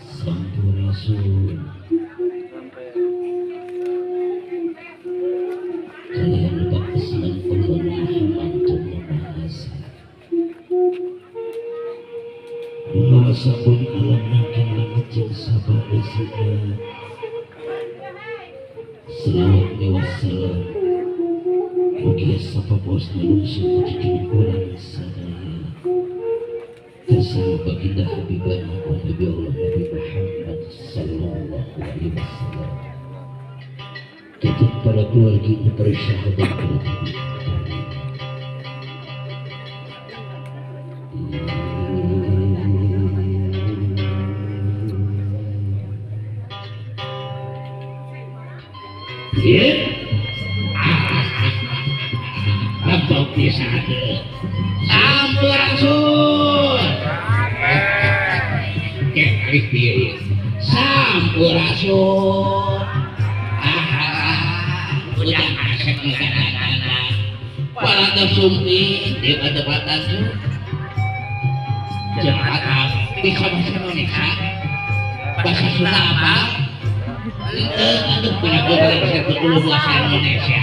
Sampurasun. Kalian baptisman Allah Muhammad Mahasa. Membawa sabun alam nangking langit jeung sabah esina. Selawat wassalam. Mugia sapapos nalungsung cucu urang sadaya. Bersama baginda Habibana wa Nabi Allah Nabi Muhammad sallallahu alaihi wasallam. Tetap para keluarga para sahabat para tabi'in. Sampurasun. Sampurasun. Udah asep negara-negara. Para tersumpi di tempat itu. Jakarta bisa bahasa Indonesia. Bahasa Sunda apa? Aduh, punya gue bahasa bahasa Indonesia.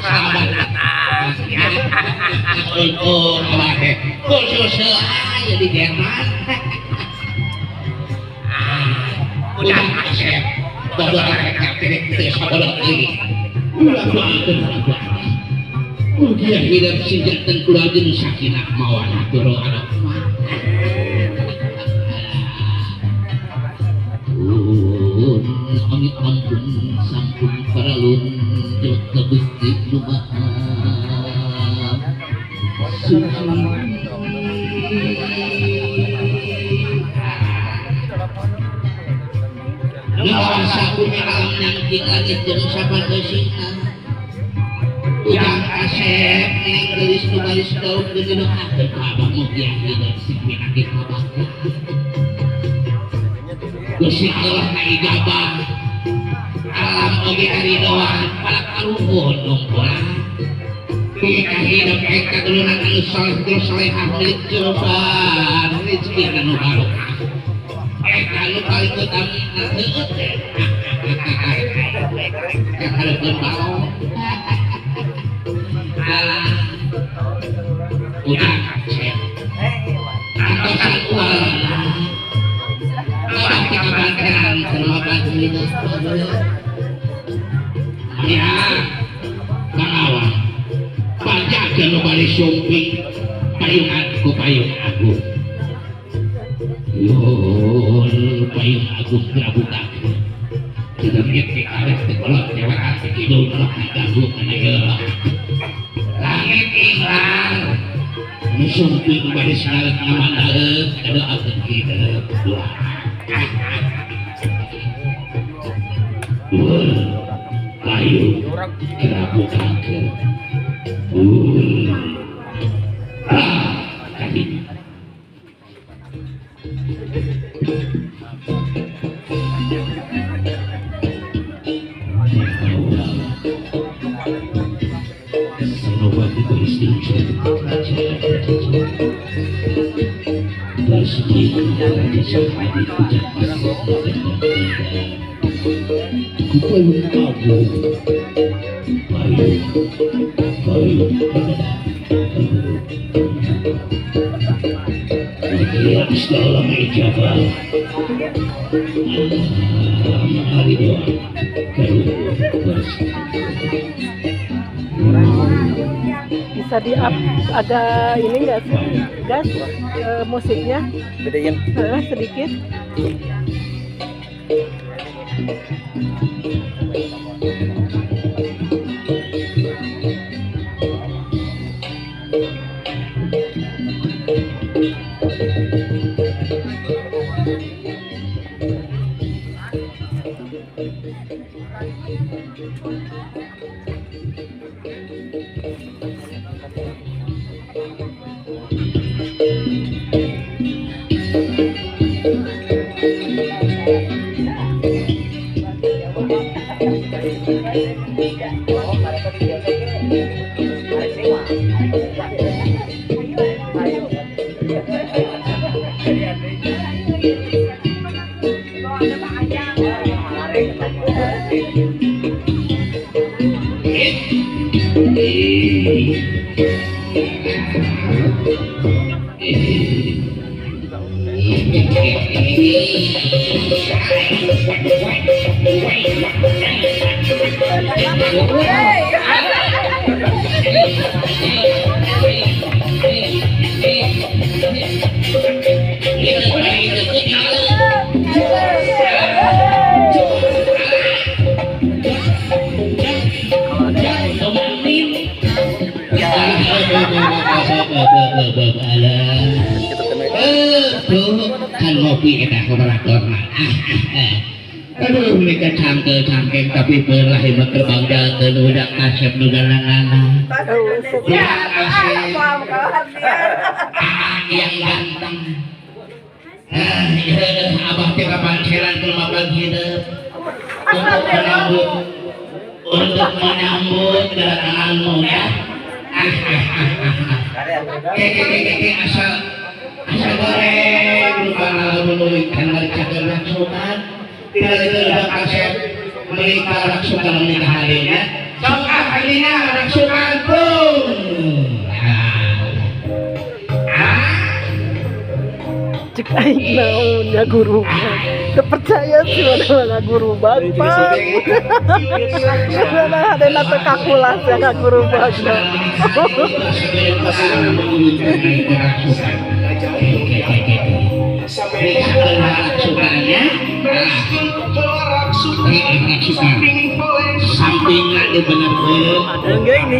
Selamat datang ya. Untuk khusus aja di Jerman. Udah asep, udah hidup sejak keluarga sakinah mawadah warahmah. Amit ampun sampun paralun ka Gusti nu Maha Suci. Ngawas sapunya alam nangking langit jeung sapageusina. Ujang asep neng geulis nu baris daun geus doakeun ka abah mugia hidup sing pinanggi ka abah. Gusti Allah na ijabah alam oge karidoan para karuhun nungkulan kita hidup eta dulunan anu soleh terus solehah milik coban rezeki anu barokah eta anu paling utami na heueuh teh kahareupeun balong alah udah asep antosan ualana abah tikabanteran sarua bantuin ya Bang panjakeun nu bari sumping payung ku payung agung yun payung agung grabukakeun teu ti arep teh kolot dewean ti kidul kolot ngaganggu kana ieu langit inglang nu sumping bari salep ngamandaleun kadoakeun hidup dua. Payung kerabukakeun kadinya Senopati Bisa di up agak ini enggak sih gas musiknya bedain sedikit. Kan ngopi eta operator mah. Aduh mereka cangkel-cangkeng tapi belah hebat terbanggakeun budak kasep nu galangan. Budak asep yang ganteng. Abah teh kapanceran kumaha hidup untuk menyambut kedatanganmu ya. Asal asal goreng lupa menulikan mereka raksukan tidak itu udah kasep mereka raksukan menikah harinya sok harinya raksukan pun cek aing naon ya guru terpercaya sih mana-mana guru bapak mana ada nate kakulas ya ka guru bapak. Sampingnya bener-bener ada enggak ini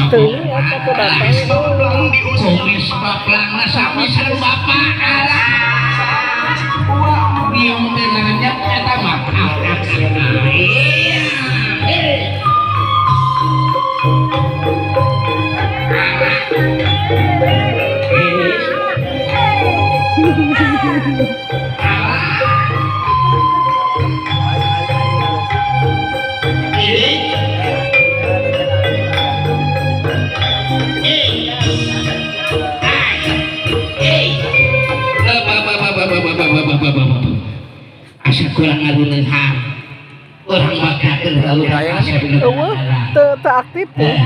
tuh apa datang kumis paplang sami sareng bapak alah ngiung teh nanya eta mah asa kurang ngarunehan urang bakakeun urang asep eueuh teu aktif teh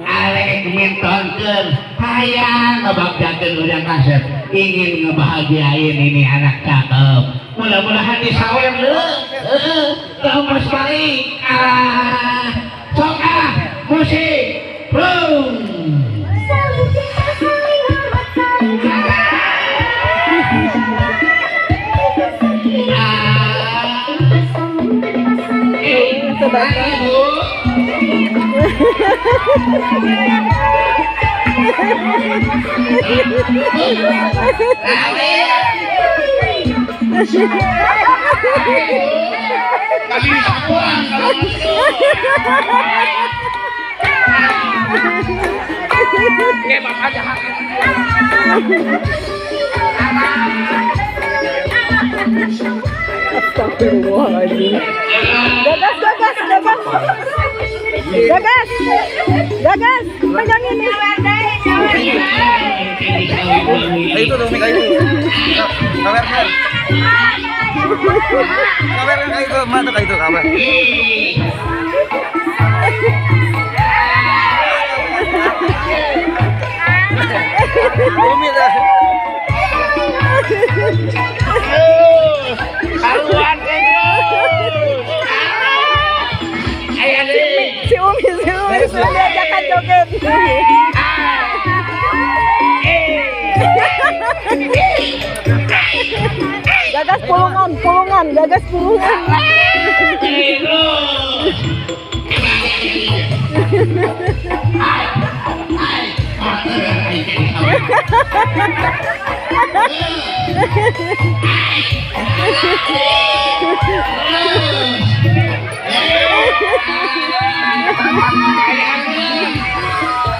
arek mintonkeun hayang ngabagdakeun urang kasep ingin ngebahagiain ini anak cakep mudah-mudahan disawer heuh teu balik ah sok ah musik boom. Astagfirullahaladzim. Gagas, gagas, gagas. Gagas, gagas, pegang ini. Itu dong, kayu. Kamer, kamer. Kamer kayu, mana kayu kamer. Bumi dah. Karuan si Umi, si Umi, diajakan joget. Gagas pulungan, pulungan, gagas pulungan.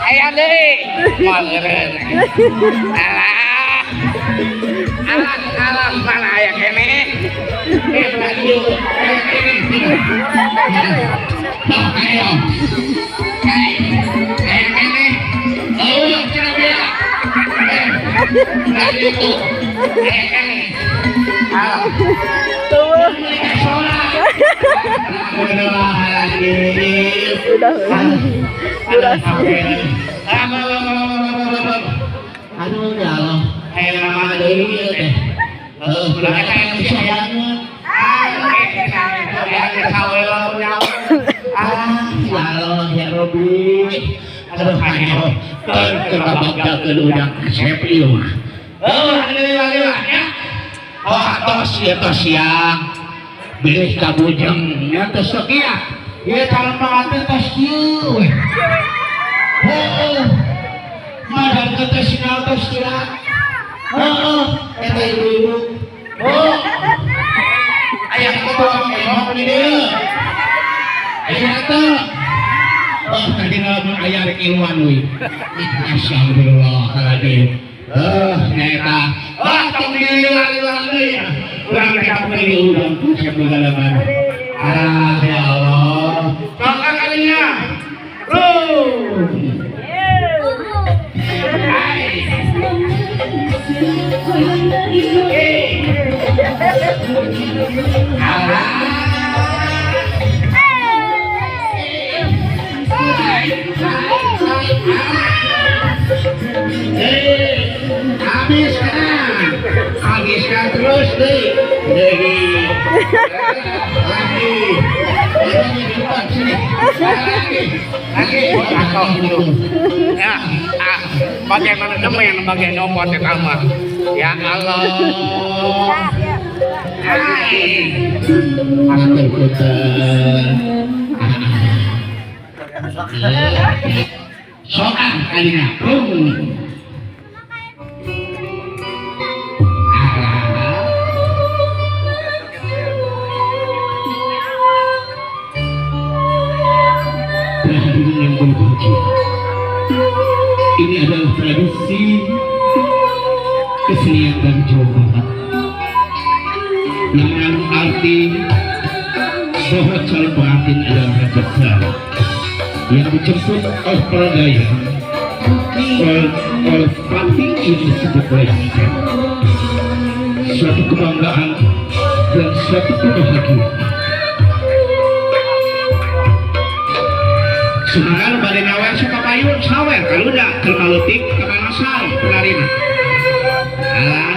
Ayah deui. Alah. Alah, alah mana aya keneh. Ayo. Aya keneh. Eueuh cenah bea. Aya keneh. Alah. Tuh. Udah. Durasi. Aduh ya Allah, hayang nama deui teh. Heeh, ulah hayang sayangeun. Ah, ya Allah ya Rabbi. Aduh ayo, keur kabagdakeun udang kasep ieu mah. Heuh, lila-lila ya. Oh, tos ieu tos siang. Bilih kabujeng nya tos sok ieu. Ieu calon pengantin tos kieu we. Heuh. Madar teh sinyal tos kira. Heeh, eta ibu-ibu. Oh. Aya tukang emok di dieu. Aya teh. Oh, tadi lamun aya rek iluan we. Astagfirullahaladzim. Nyaeta. Ah, tong dilila-lila deui. Urang rek kaperi udang kasep galaman. Ah, ya Allah. Sok kalinya. Ruh. Habiskan, habiskan terus deh, lagi, lagi, ya, bagaimana demen, bagian nyopot eta mah. Ya Allah. Soal kalinya, hadirin yang berbahagia. Ini adalah tradisi kesenian dari Jawa Barat yang mengandung arti bahwa calon pengantin adalah raja besar yang dijemput oleh para dayang, oleh pati yang disebut lengser. Suatu kebanggaan dan suatu kebahagiaan. Semangat bade nyawer suka payun sawer kaluda keur maleutik kamanasan pelarina. Alah.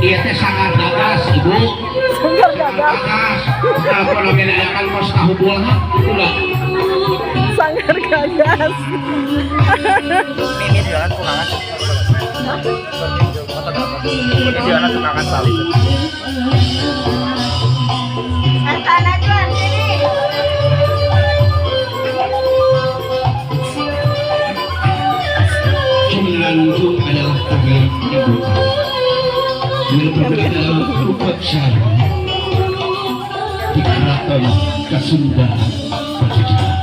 Iya teh sangat gagas ibu. Sangat gagas. Kalau namanya kos tahu bola, ulah. Sangat gagas. Ini jualan tukangan. Ini jualan tukangan salis. Sana jualan sini. Semenanjung adalah tarian ibu. Yang berbeda dalam upacara di Keraton Kasundaan Pajajaran.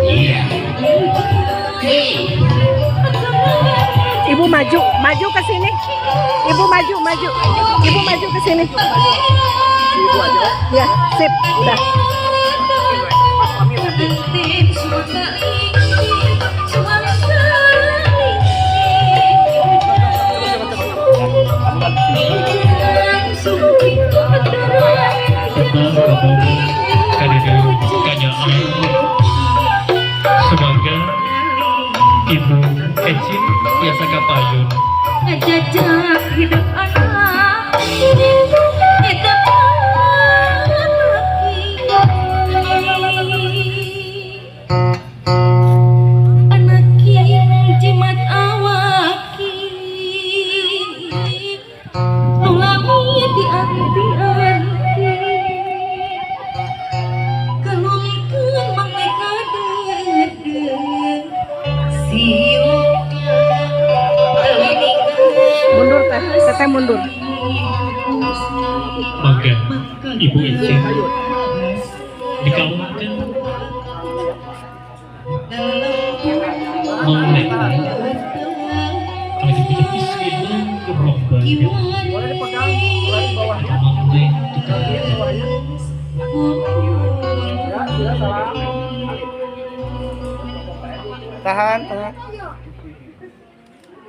Iya. Ibu maju, maju ke sini. Ibu maju, maju. Ibu maju ke sini. Ibu aja. Ya, sip, udah. Semoga Ibu Ecin biasa kapayun. Ngejajak hidup anak hidup anak jimat awaki nulami dianti-anti kelungkeun mangeka deudeuh Mundur teh, teteh mundur. Ibu Ecin dikawinkan Mang Leni kalau kita istrina rombongan Boleh dipegang, boleh di bawahnya. Mang Leni dikawinkan. Ya, sudah salam. Tahan, tahan.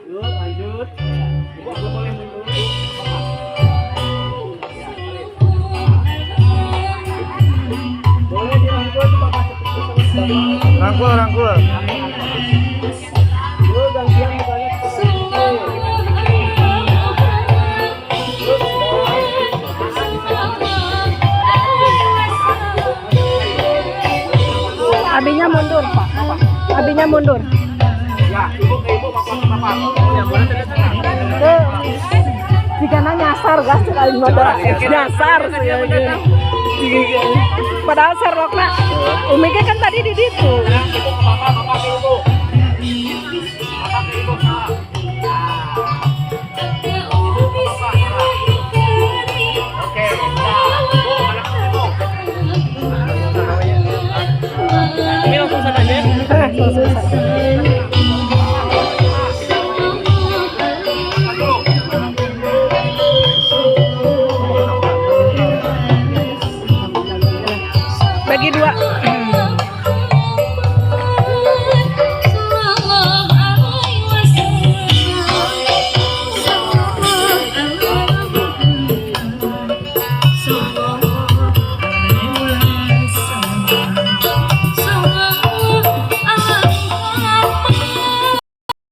Yuk, lanjut. Ibu belum boleh mundur. Boleh dirangkul tuh, Bapak cepet. Rangkul, rangkul. Yuk, gantian mukanya. Yuk, Abinya mundur, Pak. Abinya mundur. Ya, ibu ke ibu, bapak ke bapak. Ya, boleh tengah. Tuh. Jika nyasar gas cek aing mah nyasar sih. Padahal serokna Umi ge kan tadi di ditu. Ibu ke bapak, bapak ke ibu.